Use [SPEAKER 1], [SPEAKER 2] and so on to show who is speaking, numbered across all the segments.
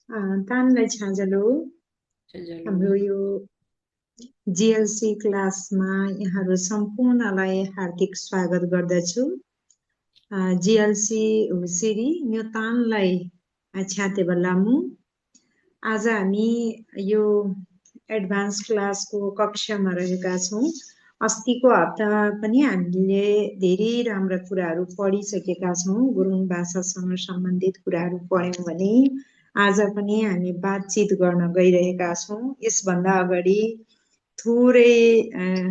[SPEAKER 1] तानलाई छाँजलो हाम्रो
[SPEAKER 2] सजलो
[SPEAKER 1] यो जिएलसी क्लासमा यहाँहरू सम्पूर्णलाई हार्दिक स्वागत गर्दछु। जिएलसी हुसिरी यो तानलाई छ्याते बल्लामु आज हामी यो एडभान्स क्लासको कक्षामा रहेका छौँ। अस्तिको हप्ता पनि हामीले धेरै राम्रा कुराहरू पढिसकेका छौँ। गुरुङ भाषासँग सम्बन्धित कुराहरू पढ्यौँ भने आज पनि हामी बातचित गर्न गइरहेका छौँ। यसभन्दा अगाडि थोरै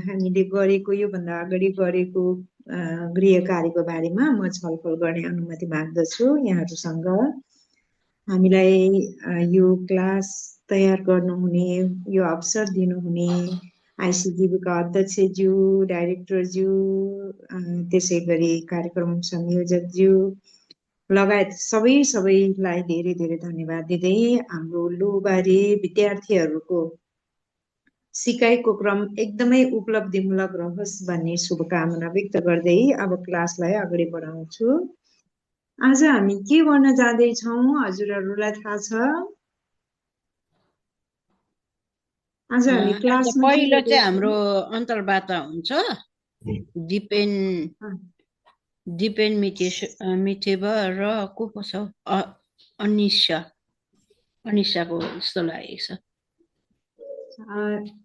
[SPEAKER 1] हामीले गरेको योभन्दा अगाडि गरेको गृह कार्यको बारेमा म छलफल गर्ने अनुमति माग्दछु यहाँहरूसँग। हामीलाई यो क्लास तयार गर्नुहुने यो अवसर दिनुहुने आइसिजिबीका अध्यक्षज्यू, डाइरेक्टरज्यू, त्यसै गरी कार्यक्रम संयोजकज्यू लगायत सबैलाई धेरै धेरै धन्यवाद दिँदै हाम्रो लोबारे विद्यार्थीहरूको सिकाइको क्रम एकदमै उपलब्धिमूलक रहोस् भन्ने शुभकामना व्यक्त गर्दै अब क्लासलाई अगाडि बढाउँछु। आज हामी के गर्न जाँदैछौँ हजुरहरूलाई थाहा छ? आज हामी
[SPEAKER 2] आज
[SPEAKER 1] क्लासमा के
[SPEAKER 2] पहिलो चाहिँ
[SPEAKER 1] गर्दैछौँ?
[SPEAKER 2] हाम्रो अन्तर्वार्ता हुन्छ दिपेन मिथेबा र को पो छ अनिसाको जस्तो लागेको छ।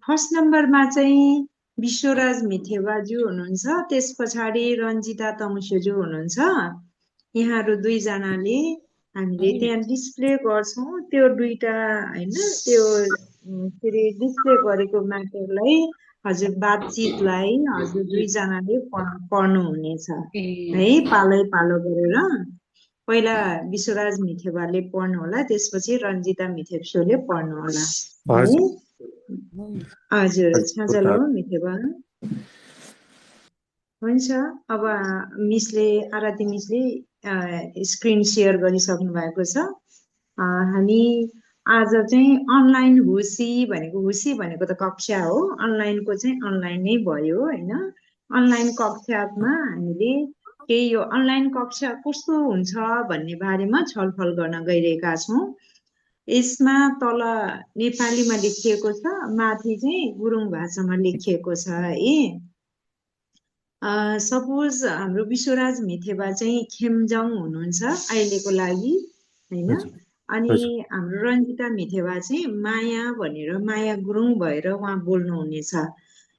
[SPEAKER 1] फर्स्ट नम्बरमा चाहिँ विश्वराज मिथेबाज्यू हुनुहुन्छ, त्यस पछाडि रञ्जिता तमुसेज्यू हुनुहुन्छ। यहाँहरू दुईजनाले हामीले त्यहाँ डिस्प्ले गर्छौँ त्यो दुईटा होइन, त्यो के अरे डिस्प्ले गरेको म्याटरलाई हजुर बातचितलाई हजुर दुईजनाले पढ्नु हुनेछ है, पालो गरेर। पहिला विश्वराज मिथेबाले पढ्नु होला, त्यसपछि रञ्जिता मिथेब्सोले पढ्नु होला है। हजुर छाँजलो मिथेबा हुन्छ। अब मिसले आरती मिसले स्क्रिन सेयर गरिसक्नु भएको छ। हामी आज चाहिँ अनलाइन हुसी भनेको त कक्षा हो, अनलाइनको चाहिँ अनलाइन नै भयो होइन। अनलाइन कक्षामा हामीले केही यो अनलाइन कक्षा कस्तो हुन्छ भन्ने बारेमा छलफल गर्न गइरहेका छौँ। यसमा तल नेपालीमा लेखिएको छ, माथि चाहिँ गुरुङ भाषामा लेखिएको छ है। सपोज हाम्रो विश्वराज मिथेबा चाहिँ खेम्जङ हुनुहुन्छ अहिलेको लागि होइन, अनि हाम्रो रञ्जिता मिथेबा चाहिँ माया भनेर माया गुरुङ भएर उहाँ बोल्नुहुनेछ।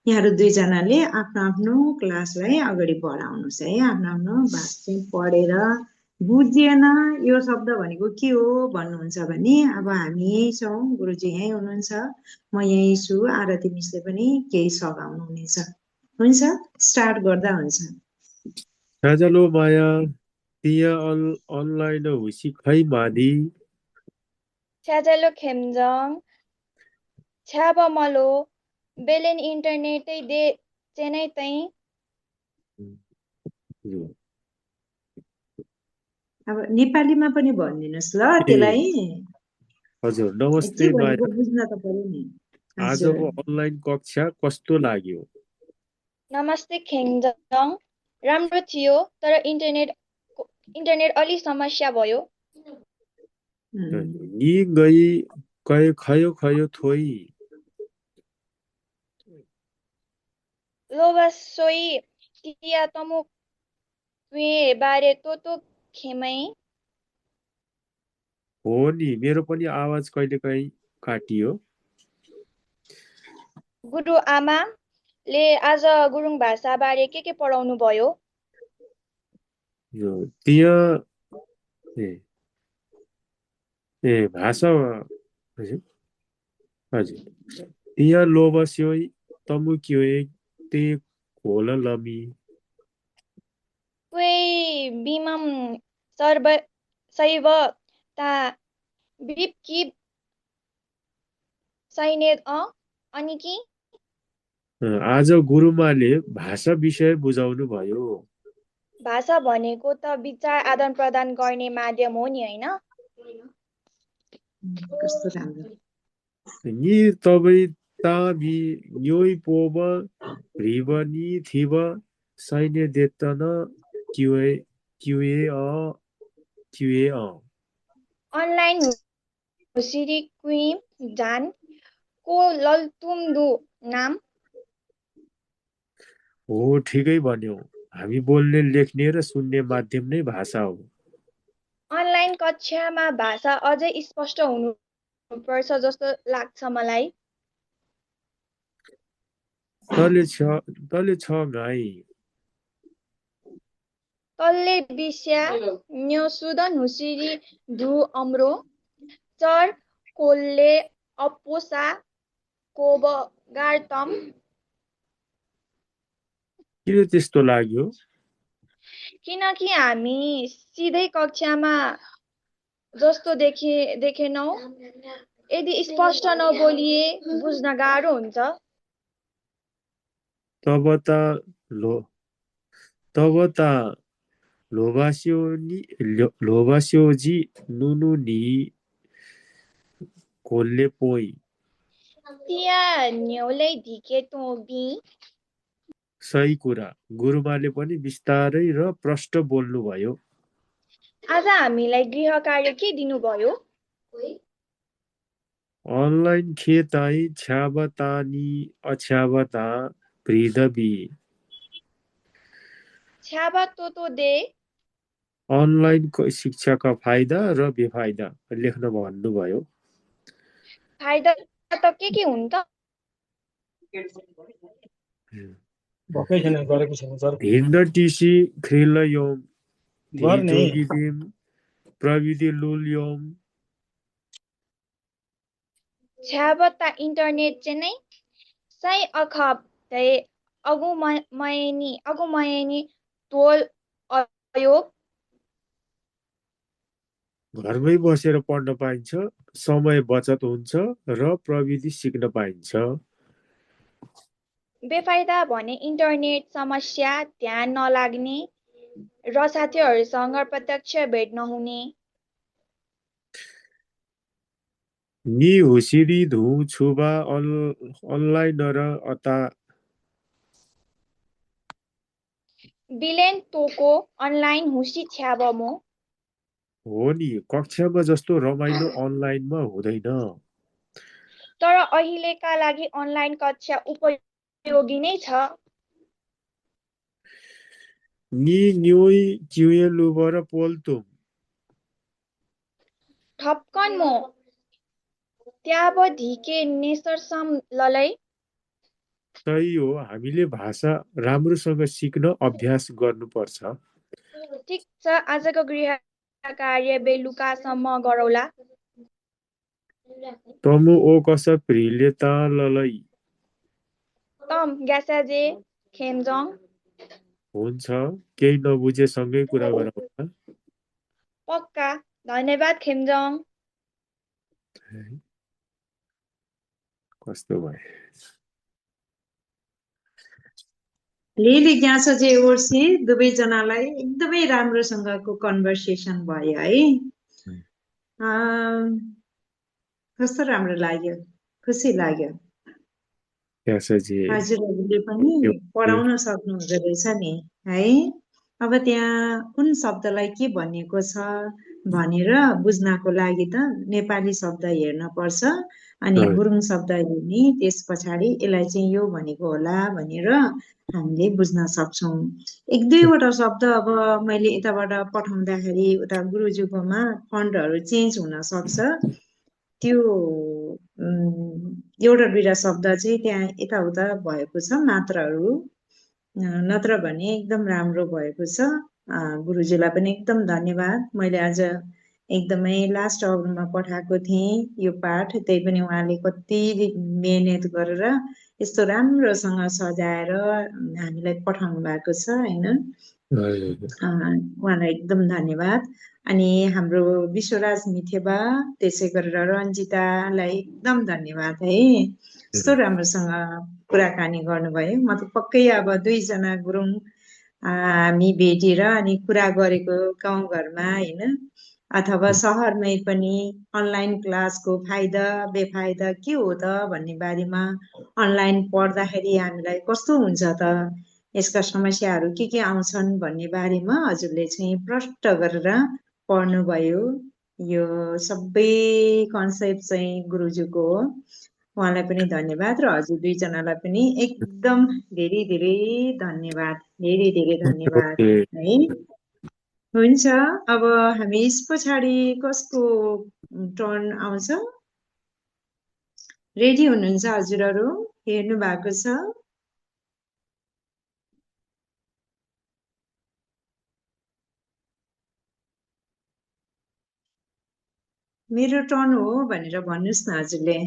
[SPEAKER 1] यहाँहरू दुईजनाले आफ्नो आफ्नो क्लासलाई अगाडि बढाउनुहोस् है। आफ्नो आफ्नो भाग चाहिँ पढेर बुझिएन यो शब्द भनेको के हो भन्नुहुन्छ भने अब हामी यहीँ छौँ, गुरुजी यहीँ हुनुहुन्छ, म यहीँ छु, आरती मिसले पनि केही सघाउनु हुनेछ। हुन्छ, स्टार्ट गर्दा हुन्छ।
[SPEAKER 3] छाँजलो माया तिया अनलाइन हुसी खै मादी
[SPEAKER 4] छ्याजलो खेम्जङ छ्याबमलो बेलेन इन्टरनेटै दे चेनै तै।
[SPEAKER 1] अब नेपालीमा पनि भनिदिनुहोस् ल त्यसलाई।
[SPEAKER 3] हजुर नमस्ते
[SPEAKER 1] के भनेको
[SPEAKER 3] माया,
[SPEAKER 1] बुझ्न त पर्यो नि।
[SPEAKER 3] आजको अनलाइन कक्षा कस्तो लाग्यो?
[SPEAKER 4] नमस्ते खेम्जङ राम्रो थियो, तर इन्टरनेट अलि समस्या भयो।
[SPEAKER 3] नि गई खयो खयो थोइ
[SPEAKER 4] लोबसोई तिया तमु क्वे बारे तो खेमै।
[SPEAKER 3] हो नि, मेरो पनि आवाज कहिलेकाहीँ काटियो।
[SPEAKER 4] गुरु आमाले आज गुरुङ भाषा बारे के पढाउनु भयो?
[SPEAKER 3] त्यहाँ भाषा हजुर त्यहाँ लोबस्योइ तमुक्योए ते खोल लमी
[SPEAKER 4] क्वे बिमम शैव ता बिपकी सैनेत अनि कि
[SPEAKER 3] आज गुरुमाले भाषा विषय बुझाउनु भयो।
[SPEAKER 4] भाषा भनेको त विचार आदान प्रदान गर्ने माध्यम हो नि होइन?
[SPEAKER 1] कस्तो राम्रो।
[SPEAKER 3] नि तपाईँ ताबी न्योइ पोब भ्रिवनी थिब सैन्य देतन क्युए अ
[SPEAKER 4] अनलाइन हुसिरी कुइम जान को ललतुम दु नाम
[SPEAKER 3] हो ठिकै भन्यौ। हामी बोल्ने लेख्ने र सुन्ने माध्यम नै भाषा हो।
[SPEAKER 4] अनलाइन कक्षामा भाषा अझै स्पष्ट हुनुपर्छ जस्तो लाग्छ मलाई।
[SPEAKER 3] तले छ गाई।
[SPEAKER 4] तल्ले बिस्या न्योसुदन हुसिरी धु अम्रो चर कोल्ले अपोसा कोबगार्तम
[SPEAKER 3] किन त्यस्तो लाग्यो?
[SPEAKER 4] किनकि हामी सिधै कक्षामा जस्तो देखेनौ। यदि स्पष्ट नबोलिए बुझ्न गाह्रो हुन्छ।
[SPEAKER 3] तब त लोभास्योजी नुनु नि खोल्ले पोइ।
[SPEAKER 4] तिया न्यौलै धिके तोबी
[SPEAKER 3] सही कुरा। गुरुमाले पनि बिस्तारै र प्रष्ट बोल्नुभयो।
[SPEAKER 4] आज हामीलाई गृह कार्य के दिनुभयो?
[SPEAKER 3] अनलाइन खेताई छ्याबतानी अछ्याबता पृथ्वी।
[SPEAKER 4] छ्याबा तोतो दे
[SPEAKER 3] अनलाइन शिक्षाका फाइदा र बेफाइदा लेख्न भन्नुभयो।
[SPEAKER 4] फाइदा त के हुन् त?
[SPEAKER 3] हिन्द टिसी ख्रिलयोम जोगिदिम प्रविधि लुलयोम।
[SPEAKER 4] छ्याबा ता इन्टरनेट चाहिँ नै सै अखब तै अगुमयनी तोल अयोग
[SPEAKER 3] घरमै बसेर पढ्न पाइन्छ, समय बचत हुन्छ र प्रविधि सिक्न पाइन्छ।
[SPEAKER 4] बेफाइदा भने इन्टरनेट समस्या, ध्यान नलाग्ने र साथीहरूसँग प्रत्यक्ष भेट नहुने।
[SPEAKER 3] नि हुसिरी धु छुबा अनलाइन र अता
[SPEAKER 4] बिलेन तोको अनलाइन हुसी छ्याबमो।
[SPEAKER 3] हो नि, कक्षामा जस्तो रमाइलो अनलाइनमा हुँदैन।
[SPEAKER 4] तर अहिलेका लागि अनलाइन कक्षा उपयोगी नै छ।
[SPEAKER 3] नि न्युई क्युए लुबर पोल्तुम।
[SPEAKER 4] ठपकन मो त्याब धिके नेसरसम ललै।
[SPEAKER 3] सही हो। हामीले भाषा राम्रोसँग सिक्न अभ्यास गर्नुपर्छ।
[SPEAKER 4] ठिक छ, आजको गृह कार्य बेलुकासम्म गरौला।
[SPEAKER 3] तमु ओ कस प्रिले ता ललै।
[SPEAKER 4] तम ग्यासाजे खेमजङ।
[SPEAKER 3] हुन्छ, केही नबुझे सँगै कुरा गरौँला।
[SPEAKER 4] पक्का। धन्यवाद खेमजङ।
[SPEAKER 3] कस्तो भयो?
[SPEAKER 1] लिली ग्यासोजे ओर्सी दुवैजनालाई एकदमै राम्रोसँगको कन्भर्सेसन भयो है। कस्तो राम्रो लाग्यो, खुसी लाग्यो। हजुरहरूले पनि पढाउन सक्नुहुँदो रहेछ नि है। अब त्यहाँ कुन शब्दलाई के भनिएको छ भनेर बुझ्नको लागि त नेपाली शब्द हेर्न पर्छ। अनि गुरुङ शब्द हेर्ने, त्यस पछाडि यसलाई चाहिँ यो भनेको होला भनेर हामीले बुझ्न सक्छौँ। एक दुईवटा शब्द अब मैले यताबाट पठाउँदाखेरि उता गुरुज्यूकोमा फन्टहरू चेन्ज हुन सक्छ। त्यो एउटा दुईटा शब्द चाहिँ त्यहाँ यताउता भएको छ मात्राहरू, नत्र भने एकदम राम्रो भएको छ। गुरुजीलाई पनि एकदम धन्यवाद। मैले आज एकदमै लास्ट आवरमा पठाएको थिएँ यो पाठ, त्यही पनि उहाँले कति मेहनत गरेर यस्तो राम्रोसँग सजाएर हामीलाई पठाउनु भएको छ होइन। उहाँलाई एकदम धन्यवाद। अनि हाम्रो विश्वराज मिथेबा, त्यसै गरेर रञ्जितालाई एकदम धन्यवाद है। यस्तो राम्रोसँग कुराकानी गर्नुभयो। म त पक्कै अब दुईजना गुरुङ हामी भेटेर अनि कुरा गरेको गाउँघरमा होइन, अथवा सहरमै पनि अनलाइन क्लासको फाइदा बेफाइदा के हो त भन्ने बारेमा, अनलाइन पढ्दाखेरि हामीलाई कस्तो हुन्छ त, यसका समस्याहरू के आउँछन् भन्ने बारेमा हजुरले चाहिँ प्रष्ट गरेर पढ्नुभयो। यो सबै कन्सेप्ट चाहिँ गुरुजीको हो। उहाँलाई पनि धन्यवाद र हजुर दुईजनालाई पनि एकदम धेरै धेरै धन्यवाद, धेरै धेरै धन्यवाद
[SPEAKER 3] ओके
[SPEAKER 1] है। हुन्छ, अब हामी यस पछाडि कसको टर्न आउँछ? रेडी हुनुहुन्छ हजुरहरू? हेर्नु भएको छ? मेरो टर्न हो भनेर भन्नुहोस् न हजुरले।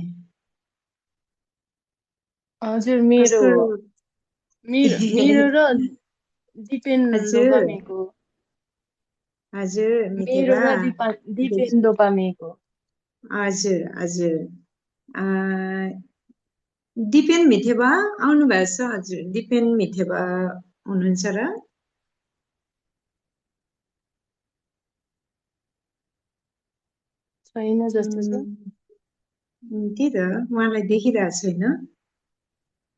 [SPEAKER 5] हजुर मेरो
[SPEAKER 1] कस्तो
[SPEAKER 5] मेरो मेरो र दिपेन
[SPEAKER 1] हजुर
[SPEAKER 5] लोपामेको
[SPEAKER 1] हजुर
[SPEAKER 5] मेरो
[SPEAKER 1] मिथेबा
[SPEAKER 5] र दिपेन लोपामेको
[SPEAKER 1] हजुर हजुर दिपेन मिथेबा आउनु भएको छ हजुर। दिपेन मिथेबा हुनुहुन्छ र?
[SPEAKER 5] छैन जस्तो छ।
[SPEAKER 1] त्यही त उहाँलाई देखिरहेको छैन।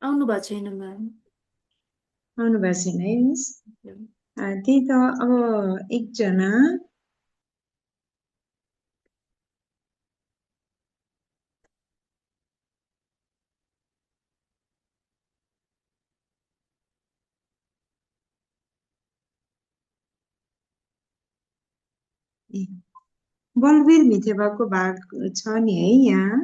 [SPEAKER 6] आउनु भएको छैन म्याम।
[SPEAKER 1] आउनु भएको छैन है मिस? त्यही त अब एकजना बलवीर मिथेबाको भाग छ नि है यहाँ?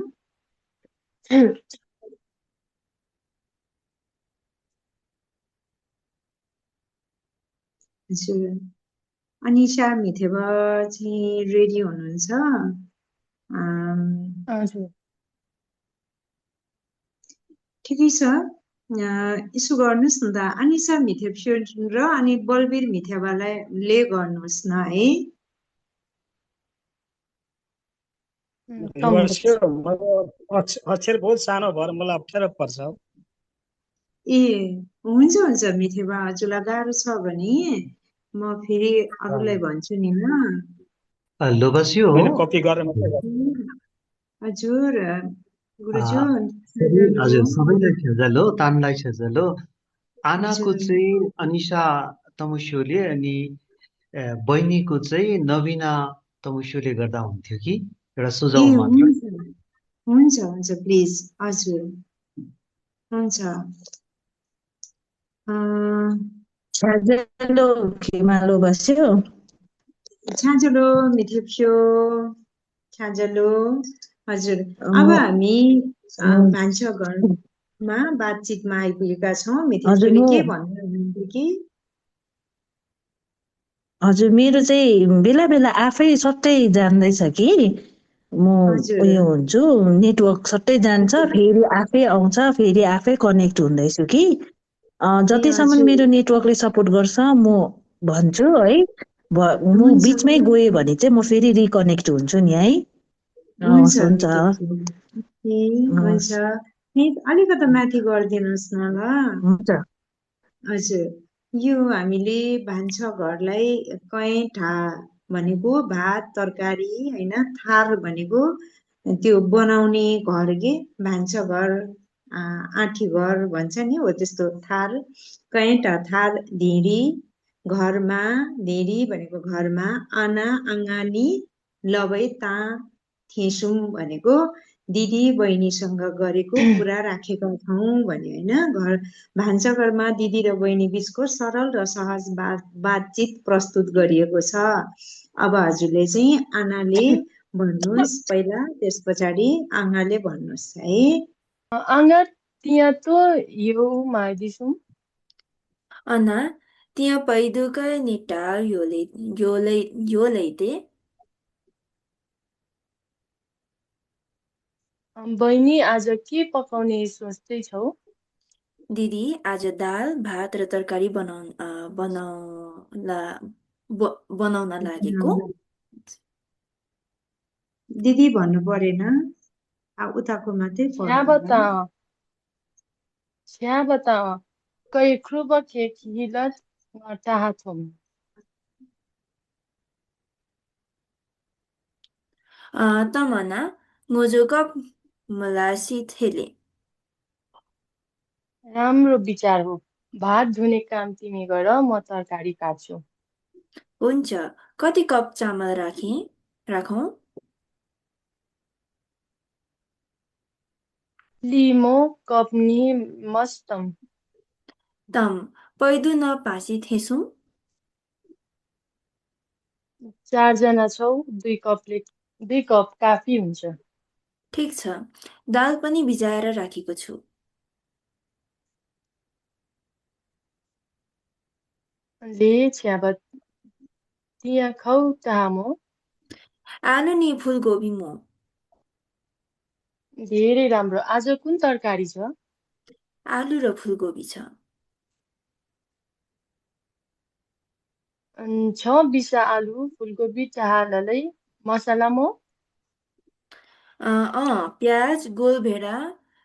[SPEAKER 1] हजुर अनिशा मिथेबा चाहिँ रेडी हुनुहुन्छ?
[SPEAKER 5] हजुर
[SPEAKER 1] ठिकै छ, यसो गर्नुहोस् न त, अनिशा मिथेब र अनि बलवीर मिथेबालाई ले गर्नुहोस् न है।
[SPEAKER 7] अक्षर बहुत सानो भएर मलाई अप्ठ्यारो पर्छ।
[SPEAKER 1] ए हुन्छ हुन्छ मिथेबा, हजुरलाई गाह्रो छ भने म फेरि अरूलाई भन्छु नि ल।
[SPEAKER 8] लोबस्यो हो
[SPEAKER 7] कपी गरेर मात्रै
[SPEAKER 1] हजुर गुरुजू
[SPEAKER 8] हजुर सबैलाई छेजल हो, तानलाई छेजल हो। आनाको
[SPEAKER 1] हजुर
[SPEAKER 8] चाहिँ अनिशा तमुस्योले अनि बहिनीको चाहिँ नवीना तमुस्योले गर्दा हुन्थ्यो कि एउटा
[SPEAKER 1] ए
[SPEAKER 8] सुझाउ मात्र।
[SPEAKER 1] हुन्छ हुन्छ हुन्छ प्लिज हजुर हुन्छ।
[SPEAKER 9] छ्याजेलो खिमालो बस्यो
[SPEAKER 1] छ्याजलो मिथेप्स्यो छ्याजलो हजुर। अब हामी भान्साघरमा बातचितमा आइपुगेका छौँ। मिथेप्स्योले के भन्नु हुनुहुन्थ्यो कि?
[SPEAKER 9] हजुर मेरो चाहिँ बेला बेला आफै सट्टै जान्दैछ कि म उयो हुन्छु, नेटवर्क सट्टै जान्छ फेरि आफै आउँछ फेरि आफै कनेक्ट हुँदैछु कि जतिसम्म मेरो नेटवर्कले सपोर्ट गर्छ म भन्छु है। म बिचमै गएँ भने चाहिँ म फेरि रिकनेक्ट हुन्छु नि है।
[SPEAKER 1] हुन्छ
[SPEAKER 9] हुन्छ
[SPEAKER 1] हुन्छ अलिकति माथि गरिदिनुहोस् न ल।
[SPEAKER 9] हुन्छ
[SPEAKER 1] हजुर यो हामीले भान्साघरलाई कैठा भनेको भात तरकारी होइन, थार भनेको त्यो बनाउने घर के भान्साघर, आँठी घर भन्छ नि हो त्यस्तो थार। कैठा थार ढिँडी घरमा, ढिँडी भनेको घरमा, आना आँगानी लबै ता थेसुम भनेको दिदी बहिनीसँग गरेको कुरा राखेका छौँ भने होइन। घर भान्साघरमा दिदी र बहिनी बिचको सरल र सहज बातचित प्रस्तुत गरिएको छ। अब हजुरले चाहिँ आनाले भन्नुहोस् पहिला, त्यस पछाडि आँगाले भन्नुहोस् है।
[SPEAKER 5] आँगा त्यहाँ त यो मार्दिसुम
[SPEAKER 6] Ana, त्यहाँ पैदुका निटाल योलैते
[SPEAKER 5] बहिनी आज के पकाउने सोच्दैछौ?
[SPEAKER 6] दिदी आज दाल भात र तरकारी बनाउन लागेको।
[SPEAKER 1] दिदी भन्नु परेन, उताको मात्रै
[SPEAKER 5] छ्या बताओ कै ख्रुब के हिलत टाहाथोम
[SPEAKER 6] तमना मोजोकप मलासी थेले।
[SPEAKER 5] राम्रो विचार हो, भात धुने काम तिमी गर, म तरकारी काट्छु।
[SPEAKER 6] हुन्छ, कति कप चामल राखेँ? राखौं?
[SPEAKER 5] Limo company मस्तम।
[SPEAKER 6] तम पैदो न पासी थेसौं?
[SPEAKER 5] 4 जना छौ, 2 कप काफी हुन्छ।
[SPEAKER 6] ठिक छ, दाल पनि भिजाएर राखेको छु।
[SPEAKER 5] ले छ्याबत तिया खौ तामो।
[SPEAKER 6] आलु नि फुलकोपी मो।
[SPEAKER 5] धेरै राम्रो। आज कुन तरकारी छ?
[SPEAKER 6] आलु र फुलकोपी छ।
[SPEAKER 5] छ बिसा आलु फुलकोपी चाहाललै मसला मो।
[SPEAKER 6] प्याज गोलभेडा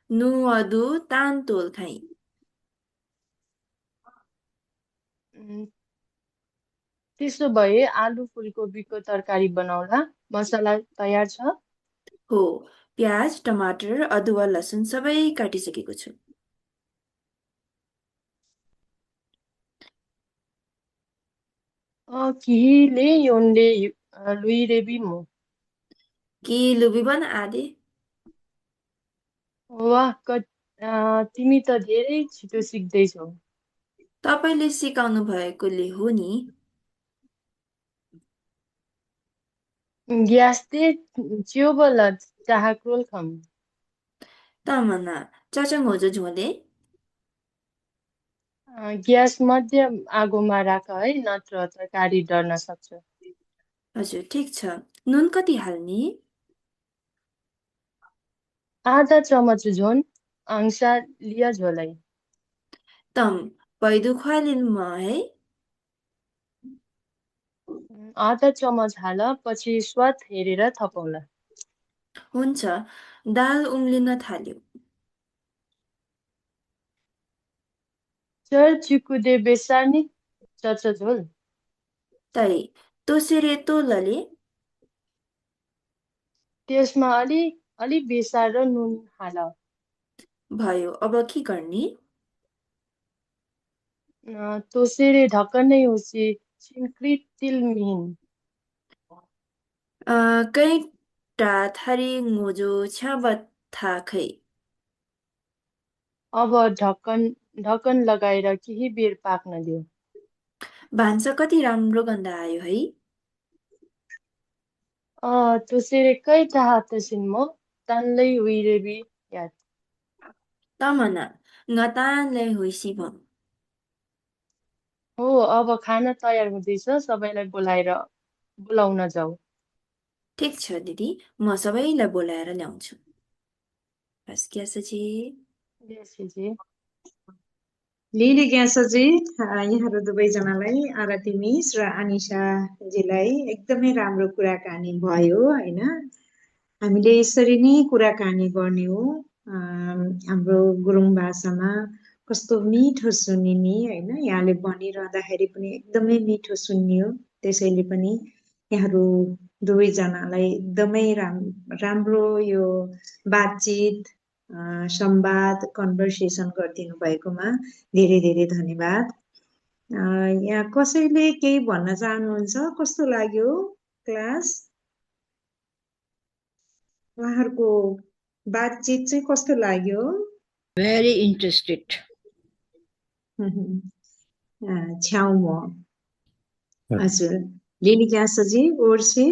[SPEAKER 6] नुअदु तान तोल खाइ।
[SPEAKER 5] त्यसो भए आलु फुलकोपीको तरकारी बनाउला। मसला तयार छ?
[SPEAKER 6] हो, प्याज टमाटर अदुवा लसुन सबै काटिसकेको छु।
[SPEAKER 5] किहिले योनले लुइरेबी मो।
[SPEAKER 6] कि लुबिबन आदि?
[SPEAKER 5] वाह तिमी त धेरै छिटो सिक्दैछौ।
[SPEAKER 6] तपाईँले सिकाउनु भएकोले हो नि।
[SPEAKER 5] ग्यास ते च्योबल चाहक्रोल खम।
[SPEAKER 6] तमना चचङ होजो झोले?
[SPEAKER 5] ग्यास मध्यम आगोमा राख है, नत्र तरकारी डढ्न सक्छ।
[SPEAKER 6] हजुर, ठिक छ। नुन कति हाल्ने?
[SPEAKER 5] आधा चमच झोन अंशा लिया झोलै।
[SPEAKER 6] तम पैदु खुवालिन म है?
[SPEAKER 5] आधा चमच हाल, पछि स्वाद हेरेर थपौला।
[SPEAKER 6] हुन्छ, दाल उम्लिन थाल्यो।
[SPEAKER 5] चल चिकुदे बेसार्नी चच झोल।
[SPEAKER 6] तै तोसेरे तोलले?
[SPEAKER 5] त्यसमा अलि बेसार र नुन हाल।
[SPEAKER 6] भयो, अब के गर्ने?
[SPEAKER 5] तोसेरे ढक्कनै होसी छिन्क्रित तिल मिहिन।
[SPEAKER 6] कैटा थारी ngोजो छ्याबत थाखै।
[SPEAKER 5] अब ढक्कन लगाएर केही बेर पाक्न दियो।
[SPEAKER 6] भान्सा कति राम्रो गन्ध आयो है?
[SPEAKER 5] तोसेरे कै चाहतसिन मो तानलै उइरेबी याद।
[SPEAKER 6] तमना ngतानलाई होइसी भम।
[SPEAKER 5] हो, अब खाना तयार हुँदैछ, सबैलाई बोलाउन जाऊ।
[SPEAKER 6] ठिक छ दिदी, म सबैलाई बोलाएर ल्याउँछु। बस ग्यासजी।
[SPEAKER 5] बेसीजी।
[SPEAKER 1] लिली ग्यासजी यहाँहरू दुवैजनालाई आरती मिस र अनिसाजीलाई एकदमै राम्रो कुराकानी भयो होइन। हामीले यसरी नै कुराकानी गर्ने हो। हाम्रो गुरुङ भाषामा कस्तो मिठो सुनिने होइन, यहाँले भनिरहँदाखेरि पनि एकदमै मिठो सुनियो। त्यसैले पनि यहाँहरू दुवैजनालाई एकदमै राम्रो यो बातचित संवाद कन्भर्सेसन गरिदिनु भएकोमा धेरै धेरै धन्यवाद। यहाँ कसैले केही भन्न चाहनुहुन्छ? कस्तो लाग्यो क्लास? उहाँहरूको बातचित चाहिँ कस्तो लाग्यो?
[SPEAKER 2] Very interested.
[SPEAKER 1] छ्याउ म हजुर लिली ग्यासजी ओर्से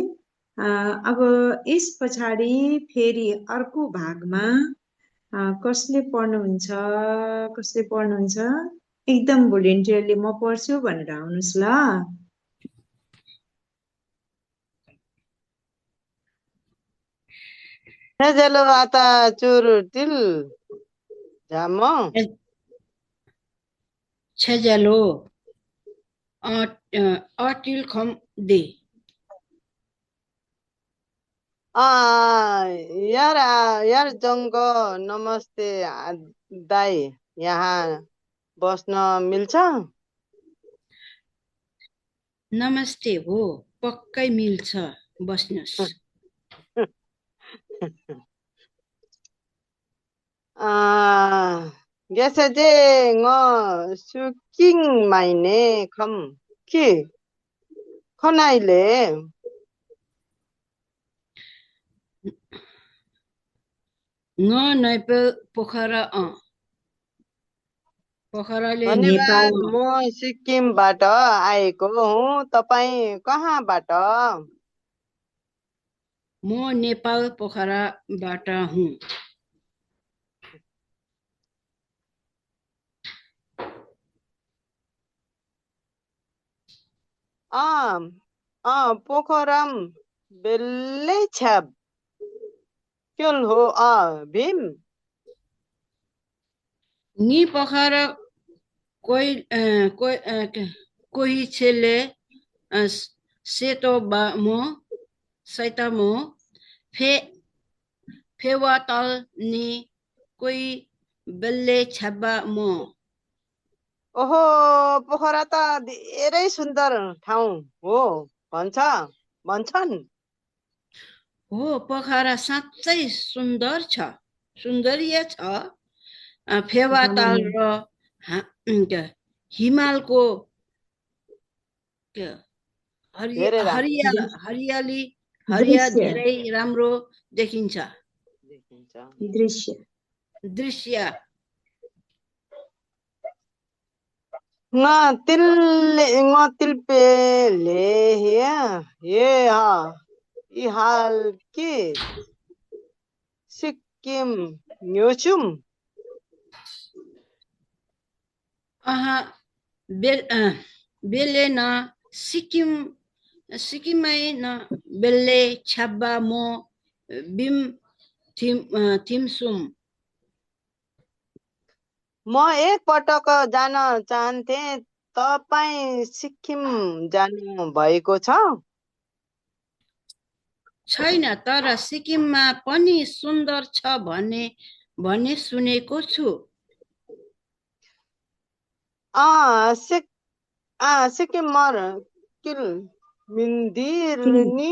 [SPEAKER 1] अब यस पछाडि फेरि अर्को भागमा कसले पढ्नुहुन्छ एकदम भोलिन्टियरली म पढ्छु भनेर आउनुहोस् ल।
[SPEAKER 10] Hello, ata churtil jamo.
[SPEAKER 2] छेजलो अटिल खम दे।
[SPEAKER 10] यार जङ्गो नमस्ते दाई, यहाँ बस्न मिल्छ?
[SPEAKER 2] नमस्ते हो, पक्कै मिल्छ, बस्नुहोस्।
[SPEAKER 10] गेसजेङ सुकिङ माइने खम कि खनाइले
[SPEAKER 2] ng नैपल पोखरा पोखराले
[SPEAKER 10] धन्यवाद।
[SPEAKER 1] नेपाल
[SPEAKER 10] म सिक्किमबाट आएको हुँ। तपाईँ कहाँबाट?
[SPEAKER 2] म नेपाल पोखराबाट हुँ।
[SPEAKER 10] पोखरम बेल्लेछ्याप क्युल हो भीम?
[SPEAKER 2] नि पोखरा कोही छेले सेतो सैता मो फेवाताल नि कोही बेल्ले छ्याब्बा मो।
[SPEAKER 10] ओहो, पोखरा त धेरै सुन्दर ठाउँ हो भन्छन्।
[SPEAKER 2] हो, पोखरा साँच्चै सुन्दरीय छ। फेवाताल र हिमालको
[SPEAKER 10] धेरै राम्रो
[SPEAKER 2] हरियाली
[SPEAKER 1] दृश्य
[SPEAKER 2] धेरै राम्रो देखिन्छ। दृश्य
[SPEAKER 10] ngtilpele ye ihal ki Sikkim न्योचुम
[SPEAKER 2] बेले न सिक्किमै न बेले छ्याब्बा मो बिम थिमसुम।
[SPEAKER 10] म एक पटक जान चाहन्थे। तपाईँ सिक्किम जानु भएको छ?
[SPEAKER 2] छैन, तर सिक्किममा पनि सुन्दर छ भन्ने सुनेको छु।
[SPEAKER 10] सिक्किमर किल मन्दिर नि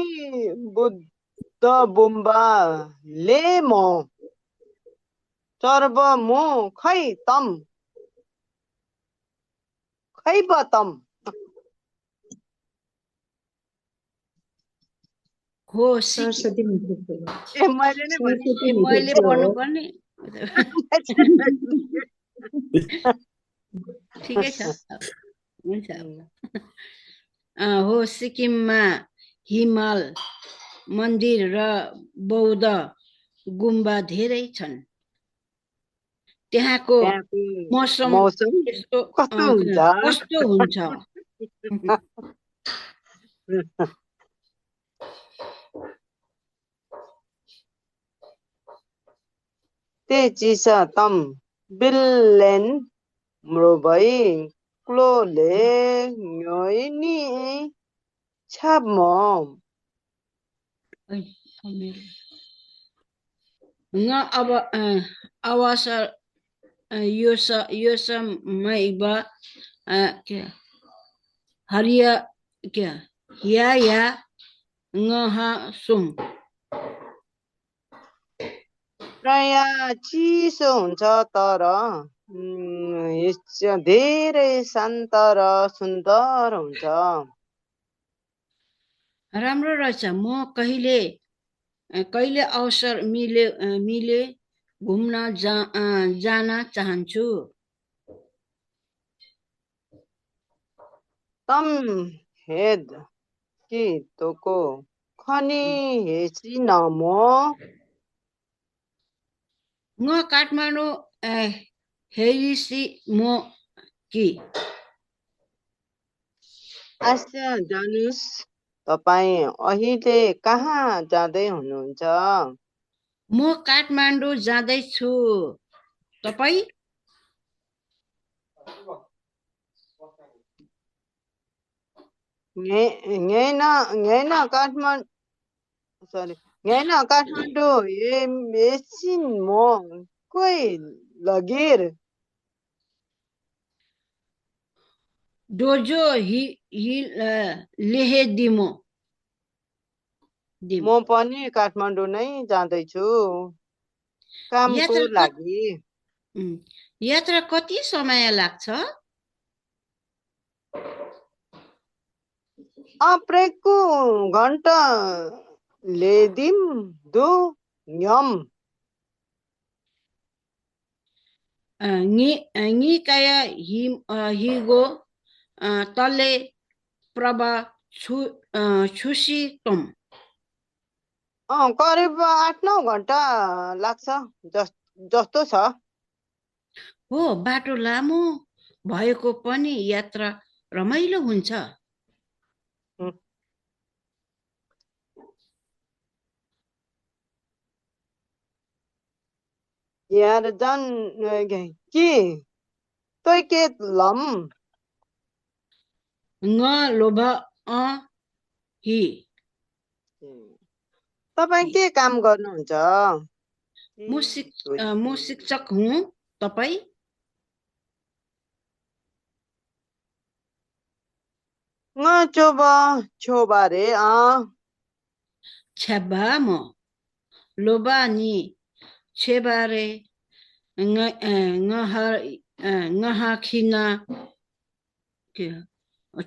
[SPEAKER 10] बुद्ध बुम्बा लेमो चर्ब मो खै बतम
[SPEAKER 2] हो
[SPEAKER 1] सरस्वती
[SPEAKER 2] मैले पढ्नुपर्ने ठिकै छ, हुन्छ। हो, सिक्किममा हिमाल मन्दिर र बौद्ध गुम्बा धेरै छन्। त्यहाँको मौसम कस्तो हुन्छ?
[SPEAKER 10] ते चिसा तम बिल्लेन म्रोभई क्लोले न्योइनी छाब्मो
[SPEAKER 2] अब अवसर यो समयमा हरिया या सुम
[SPEAKER 10] प्राय चिसो हुन्छ, तर धेरै शान्त र सुन्दर हुन्छ।
[SPEAKER 2] राम्रो रहेछ। म कहिले अवसर मिले घुम्न जान चाहन्छु।
[SPEAKER 10] तम हेद कि तोको खनी हेची नमो
[SPEAKER 2] म काठमाडौँ हेरिसी मो कि
[SPEAKER 10] आस्या जानुस्। तपाईँ अहिले कहाँ जाँदै हुनुहुन्छ?
[SPEAKER 2] म काठमाडौँ जाँदैछु। तपाईँ?
[SPEAKER 10] काठमाडौँ एकछिन म कोही लगेर
[SPEAKER 2] डोजो लेहे दिमो।
[SPEAKER 10] म पनि काठमाडौँ नै जाँदैछु कामको लागि।
[SPEAKER 2] यात्रा कति समय लाग्छ?
[SPEAKER 10] अप्रेको घन्टा लेदिम दो न्यम
[SPEAKER 2] निकाया हिगो तले प्रभा छुसी तुम
[SPEAKER 10] करिब 8-9 घन्टा लाग्छ जस्तो छ।
[SPEAKER 2] हो, बाटो लामो भएको पनि यात्रा रमाइलो हुन्छ।
[SPEAKER 10] यार जान कि तै के लम
[SPEAKER 2] न लोभ हि
[SPEAKER 10] तपाईँ के काम गर्नुहुन्छ?
[SPEAKER 2] म शिक्षक हुँ। तपाईँ?
[SPEAKER 10] छोबा रे
[SPEAKER 2] छेबा म लोबा नि छेबारे ngahakina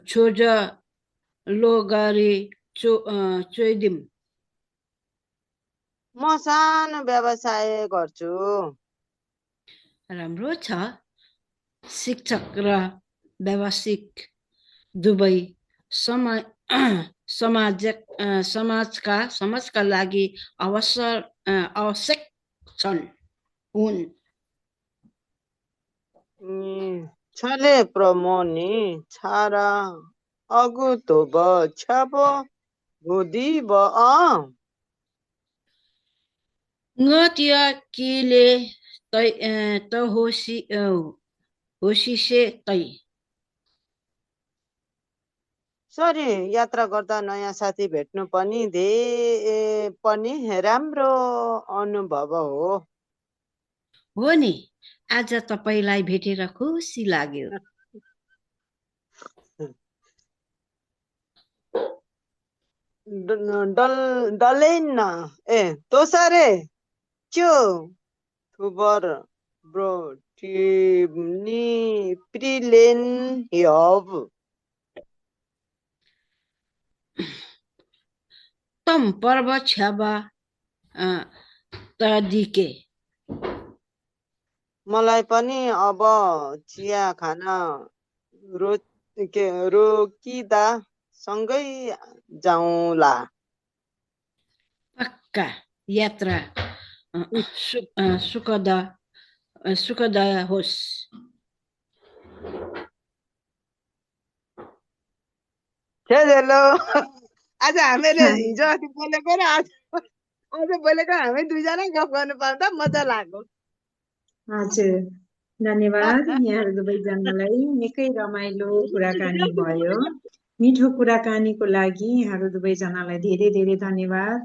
[SPEAKER 2] choja logari choidim
[SPEAKER 10] म सानो व्यवसाय गर्छु।
[SPEAKER 2] राम्रो छ। शिक्षक र व्यावसायिक दुवै समाजका लागि आवश्यक छन् हुन्।
[SPEAKER 10] छले प्रमोनी छारा अगु तो ब छबो गुदी ब
[SPEAKER 2] ngtia kile त होसी से तै
[SPEAKER 10] सरी यात्रा गर्दा नयाँ साथी भेट्नु पनि राम्रो अनुभव
[SPEAKER 2] हो नि। आज तपाईलाई भेटेर खुसी लाग्यो।
[SPEAKER 10] डलेन तोसारे च्यो थुबर ब्रो टिमनी प्रिलेन यब
[SPEAKER 2] तम पर्व छ्याबा तदिके
[SPEAKER 10] मलाई पनि अब चिया खान रोकिदा सँगै जाउँला।
[SPEAKER 2] पक्का यात्रा सुखदाय होस्।
[SPEAKER 10] हेलो आज हामीले हिजो अस्ति बोलेको र आज बोलेको हामी दुईजना गफ गर्नु पाउँदा मजा लाग्यो।
[SPEAKER 1] हजुर, धन्यवाद। यहाँहरू दुवैजनालाई निकै रमाइलो कुराकानी भयो। मिठो कुराकानीको लागि यहाँहरू दुवैजनालाई धेरै धेरै धन्यवाद।